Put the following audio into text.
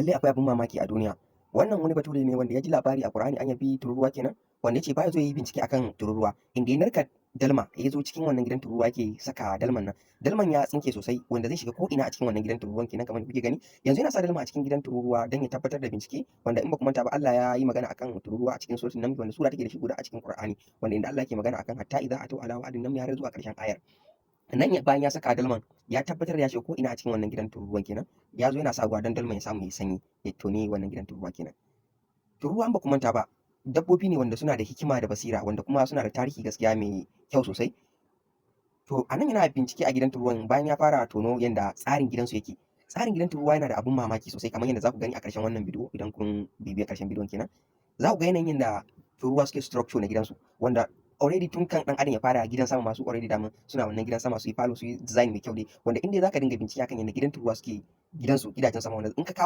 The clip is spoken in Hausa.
Lallai akwai abin mamaki a duniya. Wannan wani bature ne wanda ya ji labari a Qur'ani an yabi tururuwa kenan, wanda ya ce baya zo ya yi bincike akan tururuwa, inda ya narka dalma ya zo cikin wannan gidan tururuwa yake saka dalman nan. Dalman ya tsinke sosai, wanda zai shiga ko ina a cikin wannan gidan tururuwan kenan, kamar yadda kuke gani. Yanzu yana sa dalma a cikin gidan tururuwa don ya tabbatar da bincike, wanda in ba ku manta ba, Allah ya yi magana akan tururuwa a cikin Suratul Naml, wanda sura take da shi guda a cikin Qur'ani, wanda inda Allah yake magana akan hatta idza atau ala wa'din naml har zuwa ƙarshen ayar. Nan bayan ya saka dalman, ya tabbatar da ya shiga ko ina a cikin wannan gidan tururuwan kenan, ya zo yana sa ruwa don dalman ya samu ya yi sanyi, ya tone wannan gidan tururuwa kenan. Tururuwa, in ba ku manta ba, dabbobi ne wanda suna da hikima da basira, wanda kuma suna da tarihi gaskiya mai kyau sosai. To, a nan yana bincike a gidan tururuwan bayan ya fara tono yanda tsarin gidansu yake. Tsarin gidan tururuwa yana da abun mamaki sosai, kamar yadda za ku gani a ƙarshen wannan bidiyo. Idan kun bibiya ƙarshen bidiyon kenan, za ku ga yanayin yanda tururuwa suke structure na gidansu, wanda already tun kan ɗan adam ya fara gidan sama masu already daman suna wannan gidan sama, su yi falo, su yi design mai kyau dai, wanda in dai za ka dinga bincike akan yanda gidan tururuwa suke gidansu, gidajen sama, wanda in ka kawo